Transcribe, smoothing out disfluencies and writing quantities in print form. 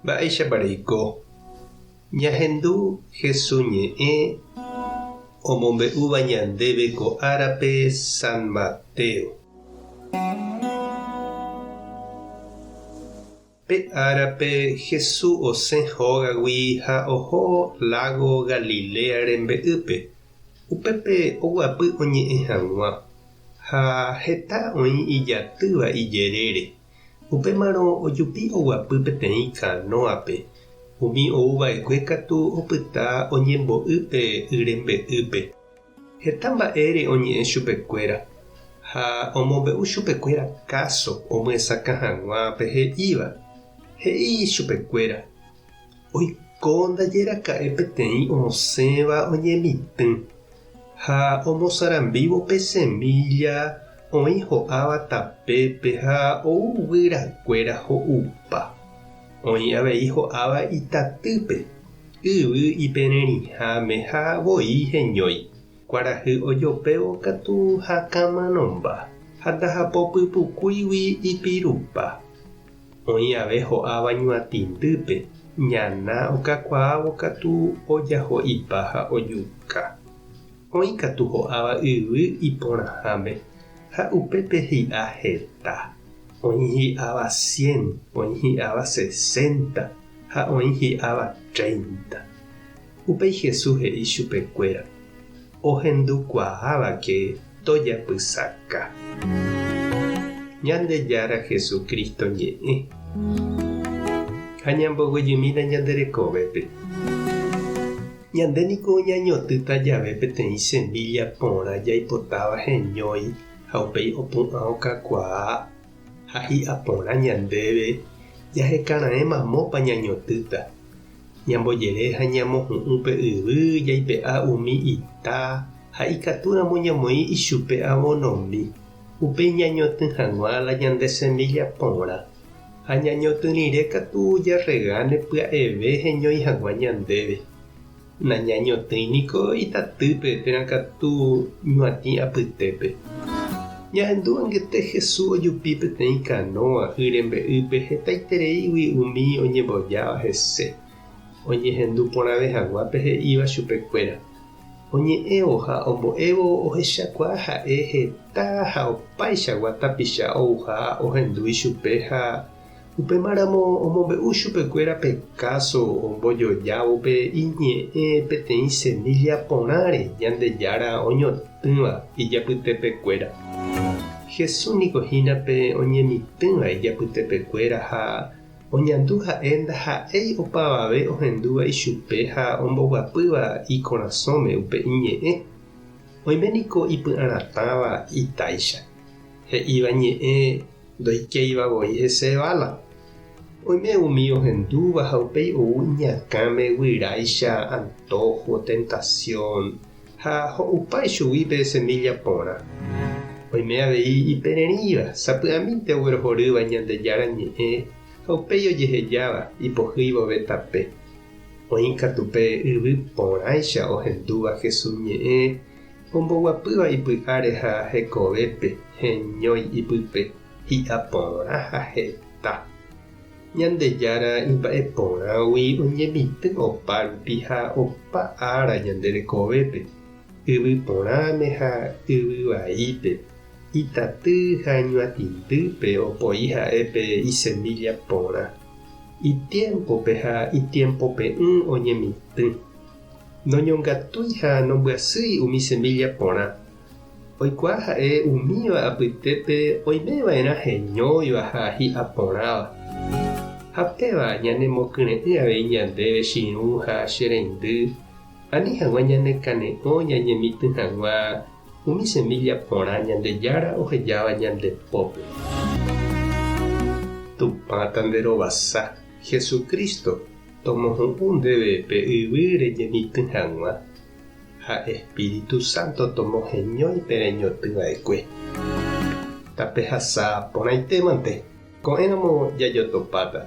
Mba'éichapa reiko? Ñahendu Hesu ñe'ẽ omombe'úva ñandéve ko árape San Mateo. Pe árape Hesu osẽ hógagui ha oho lágo Galilea rembe'ýpe, upépe oguapy oñe'ẽ hag̃ua, ha heta oĩ ijatýva ijerére. Upémarõ ojupi oguapy peteĩ kanóape, umi ou va'ekue katu opyta oñembo'y pe y rembe'ýpe. Heta mba'ére oñe'ẽ chupekuéra, ha omombe'u chupekuéra káso omyesakã hag̃ua pe he'íva. He'i chupekuéra, Oiko ndaje raka'e peteĩ osẽva oñemitỹ, ha omosarambívo pe semílla oĩ ho'áva tapépe ha ou guyrakuéra ho'upa. Oĩ avei ho'áva itatýpe, yvy ipererĩháme ha voi heñói. Kuarahy ojopévo katu hakãmanomba ha ndahapopypukúigui ipirupa. Oĩ ave ho'áva ñuatĩndýpe, ñana okakuaávo katu ojaho'ipa ha ojuka. Oĩ katu ho'áva yvy iporãháme ha upépe hi'a heta. Oĩ hi'áva cien, oĩ hi'áva sesenta ha oĩ hi'áva treinta. Upéi Jesús he'i chupekuéra, Ohendukuaávake tojapysaka. Ñandejára Jesucristo ñe'ẽ. Ha ñamboguejymína ñande rekovépe. Ñande niko ñañotỹta jave peteĩ semílla porã jaipotáva heñói ha upéi opu'ã okakuaa ha hi'a porã ñandéve jahekaraẽ mamópa ñañotỹta. Ñambojere ha ñamohu'ũ pe yvy jaipe'a umi ita ha ikatúramo ñamoĩ ichupe avonomi, upéi ñañotỹ hag̃ua la ñande semílla porã. Ha ñañotỹ rire katu jarregáne pya'eve heñói hag̃ua ñandéve. Nañañotỹi niko itatýpe térã katu ñuatĩ apytépe. Ñahendu angete Jesús ojupi peteĩ kanóa y rembe'ýpe hetaitereígui umi oñembojáva hese, oñehendu porãve hag̃ua pe he'íva chupekuéra. Oñe'ẽvo ha ombo'évo ohechakuaa ha'e heta ha opaichagua tapicha ouha ohendu ichupe ha Upémaramo omombe'u chupekuéra pe káso ombojojávo pe iñe'ẽ peteĩ semílla porãre Ñandejára oñotỹva ijapytepekuéra. Jesús niko hína pe oñemitỹva ijapytepekuéra ha oñandu ha'e ndaha'éi opavave ohendúva ichupe ha omboguapýva ikorasõme upe iñe'ẽ. Oime niko ipy'aratãva itáicha, he'íva ñe'ẽ Ndoikéiva voi hese vála. Oime umi ohendúva ha upéi ou iñakãme guyráicha antóho, tentasión, ha ho'upa ichugui pe semílla porã. Oime avei ipererĩva, sapy'amínte oguerohorýva Ñandejára Ñe'ẽ ha upéi ojehejáva ipohýi vove tape. Oĩ katu pe yvy porãicha ohendúva Jesús ñe'ẽ Omboguapýva ipy'áre ha hekovépe heñói ipype, hi'a porã ha heta. Ñandejára imba'e porãgui oñemitỹ opa rupi ha opa ára ñande rekovépe, yvy porãme ha yvy vaípe, itaty ha ñuatĩndýpe opoi ha'e pe isemílla porã. Itiémpope ha itiempope'ỹ oñemitỹ. Noñongatúi ha nombyasýi umi semílla porã. Oikuaa ha'e umíva apytépe oimeva'erã heñóiva ha hi'a porãva. Ha péva ñanemokyre'ỹ avei ñandéve che irũ ha che reindy, ani hag̃ua ñanekane'õ ñañemitỹ hag̃ua umi semílla porã Ñandejára ohejáva ñande pópe. Tupã tanderovasa, Jesucristo, Tomohu'ũ ndéve pe yvy reñemitỹ hag̃ua, ha Espíritu Santo tomoheñói pe reñotỹ va'ekue. Tapehasa porãitémante, ko'ẽramo jajotopáta.